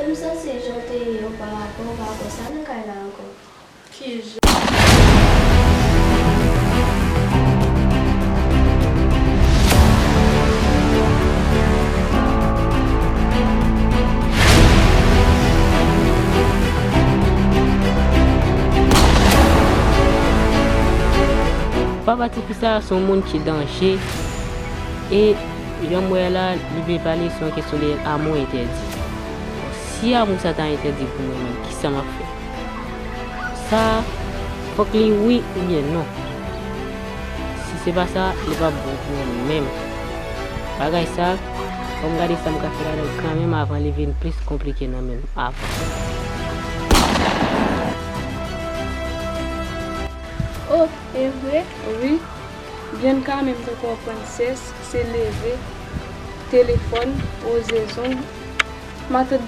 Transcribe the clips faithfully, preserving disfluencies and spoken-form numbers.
M sanse jan w te ye oparapò, ou pa konsa nan kay la ankò. Ki jan? Papa tifi sa a se yon moun ki danje. E jan m wè la, li vle pale sou yon kesyon de amou entèdi. Si amou sa ta entèdi pou mwen menm, kisa m ap fè? Sa, fòk li wi oubyen non. Si se pa sa, li p ap bon pou mwen menm. Bagay sa, fò m gade sa m ka fè ladan l kanmenm avan li vin plis konplike nan men m avan. Oh, e vre? Wi. Bianca menm tankou yon prensès, se leve, telefòn, woze zong. Matant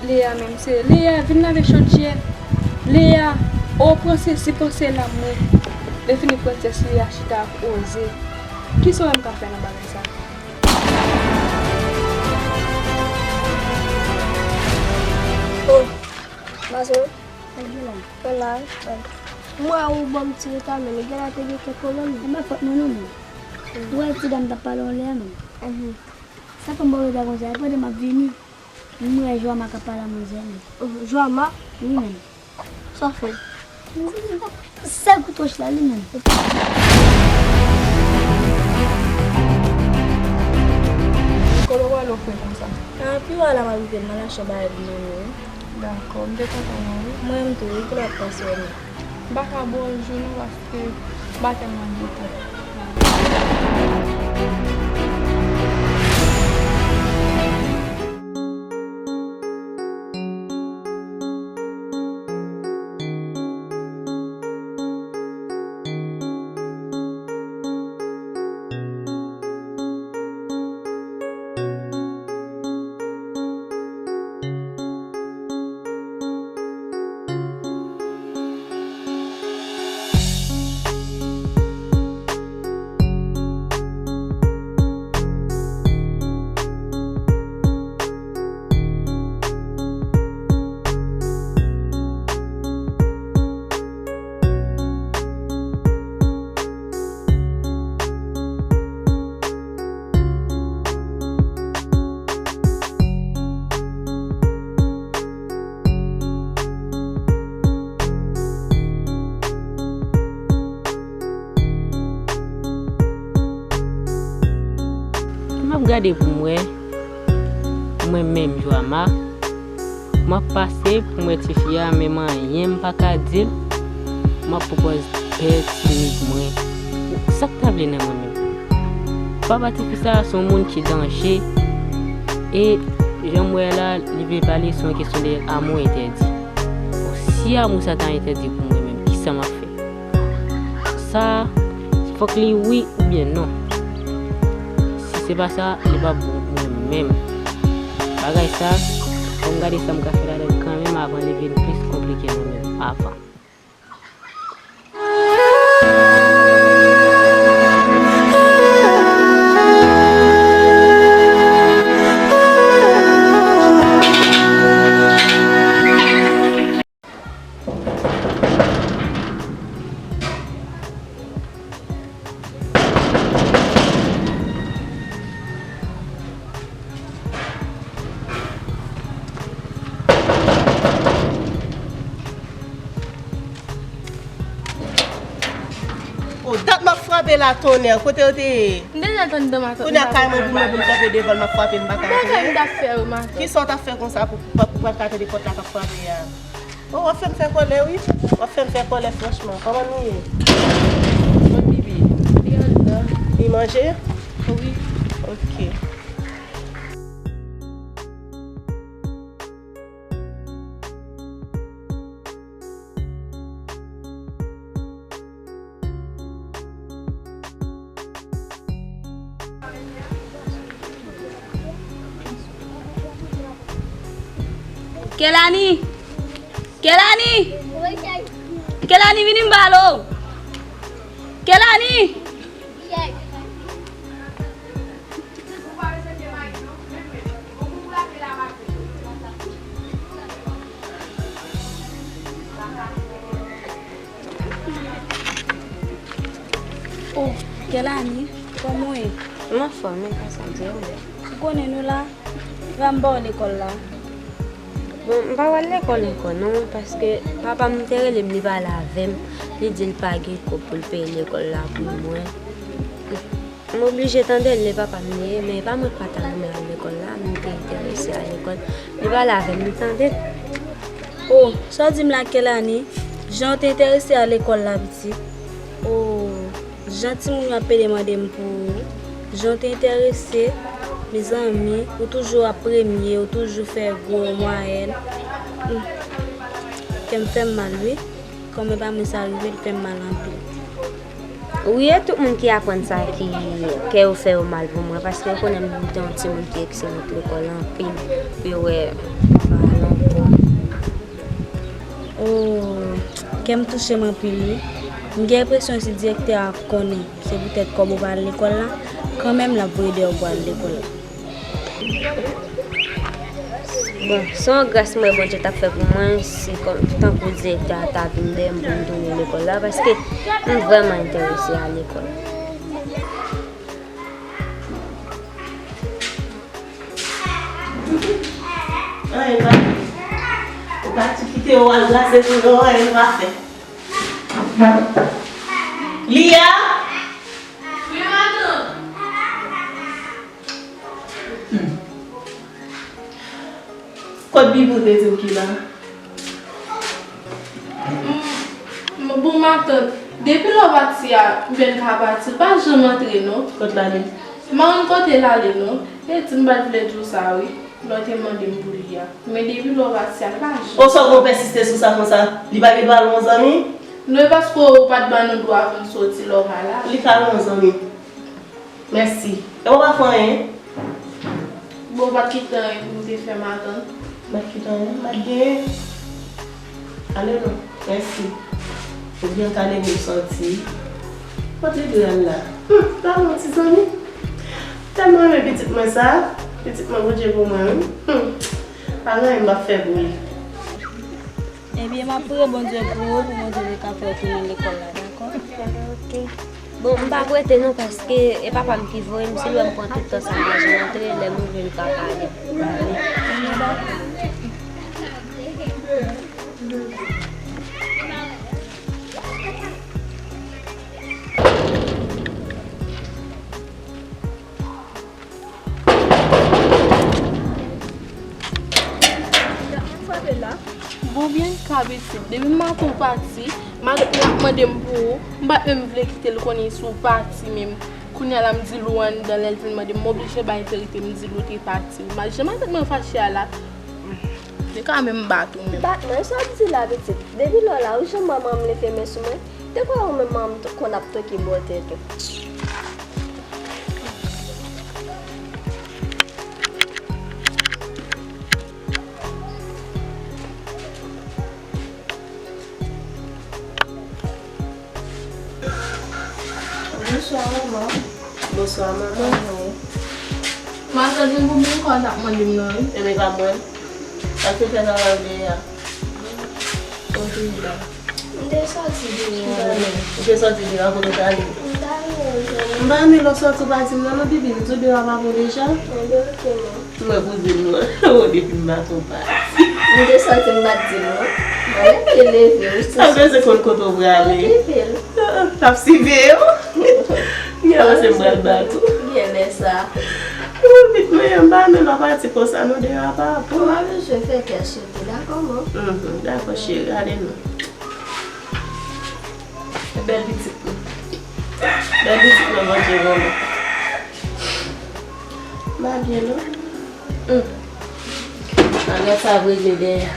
Lea menm se, Lea, vin lave chodyè. Lea, o, pran sesi, pran sela mwen. Lè fini prensès Lea chita ap woze. Kisa w wè m ka fè nan bagay sa? Oh, Mazo. Sa k gen la? Sa la, m wè ou ban m ti reta, men gen la te gen kèk pwoblèm. E pa fòt mwen non, men. Ou wè ti dam t ap pale yon lè a, men. Mhm. Sa fè m ba w reta konsa, e pandan m ap vini, m wè Joama k ap pale a manzè, men. Mhm. Joama? Wi, men. Sa w fè? Sèl kout wòch la, li menm. Kòman w ale fre konsa? Ah, pi w a la m ap rive, m al achte yon bagay pou manmi, wi. Dakò, m te kontan wè w, wi. Mwen menm tou, wi, kilè w ap pase wè m? M pa ka ba w jou non, paske m pa tèlman gen tan. M ap gade pou m wè, mwen menm, Joama, m ap pase pou m wè tifi a, menm anyen m pa ka di l, m ap pwopòz pè timid mwen. Sa k ta vle nan mwen menm? Papa tifi sa a se yon moun ki danje, e jan m wè la, li vle pale sou yon kesyon de amou entèdi. Bon, si amou sa ta entèdi pou mwen menm, kisa m ap fè? Sa, fòk li wi oubyen non. Si se pa sa, li p ap bon pou mwen menm. Bagay sa, fò m gade sa m ka fè ladan l kanmenm avan li vin plis konplike nan men m avan. O, dat m ap frape la, tonnè, kote w te ye? M te deja tann dan matant. Kounye a kay mwen pou mwen pou m kanpe devan l, m ap frape, m pa ka antre. Bagay m t ap fè yo matant. Kisa w t ap fè konsa pou, pou, pou w pa t ka tande pòt la k ap frape a? O, w ap fè m fè kòlè, wi. W ap fè m fè kòlè, franchman. Kòman nou ye? Kot Bibi? Li anndan. Li manje? Wi. Ok. Kelani! Kelani! Kelani, vini m pale w! Kelani! Ou pa bezwen gen mayi non, menm menm. Bon, pou w lave la maten, konsa. Oh, Kelani, kòman w ye? M anfòm, men pa sa di w. Ou konnen nou la, pa m ba w lekòl la. Bon, m pa pral lekòl ankò non, paske papa m te rele m, li pale avè m, li di l pa gen kòb pou l peye lekòl la pou mwen. M oblije tande l, e papa m li ye, men e pa mwen k pa ta renmen al lekòl la, m te enterese al lekòl. Li pale avè m, m tande l. Oh, sa w di m la, Kelani? Jan w te enterese al lekòl la, pitit? Oh, jan timoun yo ap pede mande m pou ou, jan w te enterese, mezanmi, ou toujou ap premye, ou toujou fè gwo mwayèn. Hmm. Kè m fè m mal, wi. Kòm e pa mwen sa rive, l fè m mal anpil. Wi, e tout moun ki aprann sa ki kè yo fè yo mal pou mwen, paske yo konnen m te yon timoun ki ekselan lekòl anpil, pou yo wè m pa al ankò. Oh, kè m touche m anpil, wi. M gen enpresyon si direktè a konnen se poutèt kòb ou pa al lekòl la, kanmenm l ap voye deyò pou al lekòl la. Bon, se yon gras m wè Bondye t ap fè pou mwen, si kòm, tankou direktè a ta vin dèyè m pou m tounen lekòl la, paske m vrèman enterese al lekòl. Anyen pa fè. Ou pati kite yo al glase sou yo, anyen pa fè. Lia! Wi, matant. Hmm. Kot Bibi w te di m ki la? M, m, bon, matant, depi lè w pati a, oubyen l ka pati, l pa janm antre, non. Kot l ale? M pa konn kote l ale, non. E di m pa t vle di w sa, wi, lè w te mande m pou li a. Men depi lè w pati a, l pa janm. O, sa w gen w pèsiste sou sa konsa? Li pa gen dwa al wè yon zanmi? Non, e paske w pa t ban nou dwa pou n soti lè w pa la. Li ka al wè yon zanmi. Mèsi. E w pa fè anyen? Bon, w pa t kite anyen pou m te fè, matant. M pa t kite anyen? M pa t genyen? Ale non. Mèsi. Ou byen kale m sòti. Kote li al la? Hum, pa yon ti zanmi. Tèlman renmen pitit mwen sa. Pitit mwen, Bondye pou mwen, wi. Hum. Pa gen anyen m p ap fè pou li. Ebyen, m ap priye Bondye pou ou, pou Bondye te ka fè w tounen lekòl la, dakò? Ok. Bon, m p ap rete non, paske e papa m ki voye m, si l wè m pran tout tan sa m pa janm antre, lè m rive l ka pale. Ebyen, dakò. Bon, Bianca, pitit, depi maten w pati, madanm nan ap mande m pou ou, m pa t menm vle kite l konnen si w pati menm. Kounye a la, m di l ou anndan, lè l vin mande m, m oblije bay verite, m di l ou te pati. Jan matant mwen fache a la, li ka menm bat ou menm. Bat mwen, sa w ap di la, pitit? Depi lè w la, ou janm wè manman m leve men sou mwen? Te kwè ou menm manman m t-, konn ap toke bò tèt ou. Bonswa, manman. Bonswa, manman. Matant, vin pou byen kò w t ap mande m nan, wi. Ebyen, pa mwen. Sa k te fè travay ou dèyè a? Kote w la? M te sòti deyò. Ou te sòti deyò, kote w t ale? M t ale nan zòn. M pa renmen lè w sòti ou pa di m non, non, Bibi, m di w deyò a pa bon deja. Ebyen, oke, manman. Mwen pou di m non. O, depi m maten w pati. M te sòti m pa t di l non. Mwen te leve, ou sou. Sa vle se konn kote w prale. Okipe l. L ap siveye w. Gen lè se m pral bat ou. Gen lè sa. Ou vit mwen, m pa renmen lè w pati konsa non, deyò a pa bon. Ou pa bezwen fè kè sote, dakò, manman? Mhm, dakò, cheri, ale non. Bèl pitit mwen. Bèl pitit mwen, Bondye ban mwen. M pa byen non. Hum. Malè sa ap regle dèyè.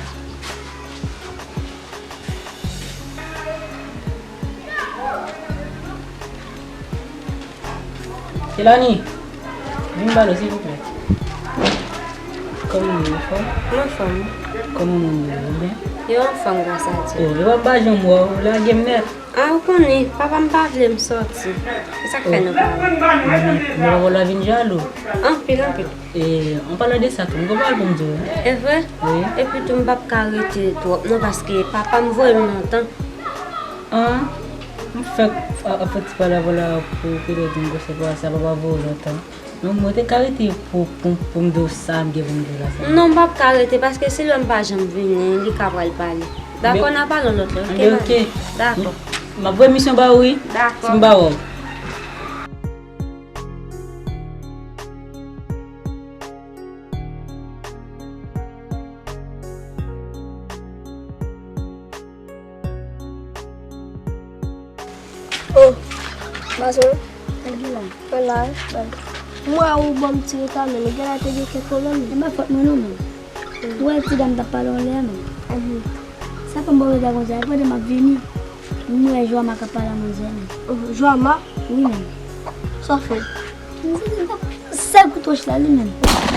Kelani, vin ba nou, silvouplè. Kòman nou ye, anfòm? M anfòm. Kòman moun yo ye, ou byen? Yo anfòm, gras a Dye. Oh, yo pa janm wè w, ou lage m nèt. Ah, ou konnen, papa m pa vle m sòti. Se sa k fè nou pa wè. Mwen, mwen pa vle w vin jalou. Anpil, anpil. E, an palan de sa tou, m gen pawòl pou m di w, wi. E vre? Wi. Epi tou, m p ap ka rete twòp non, paske papa m voye m lontan. An? M M fèk ap fè ti pale avè w la pou petèt yon gwosè pale, sa pa voye lontan. Men mwen te ka rete pou, pou, pou m di w sa m gen pou m di w la sa. Non, m p ap ka rete, paske se lè m pa janm vini, li ka pral pale. Dakò, n a pale yon lòt lè, oke, mami? Dakò. M ap voye misyon ba ou, wi. Dakò. Si m pa wè w. Oh, Mason. Sa k gen la? Mwen la, wi. Mwen wè ou ban m ti reta, men gen la te gen kèk pwoblèm. E pa fòt mwen non, men. Ou wè ti dam t ap pale yon lè, men. Mhm. Sa fè m ba w reta konsa, e pandan m ap vini, m wè Joama k ap pale a manzè, men. Mhm. Joama? Wi, men. Sa w fè? Sèl kout wòch la, li menm.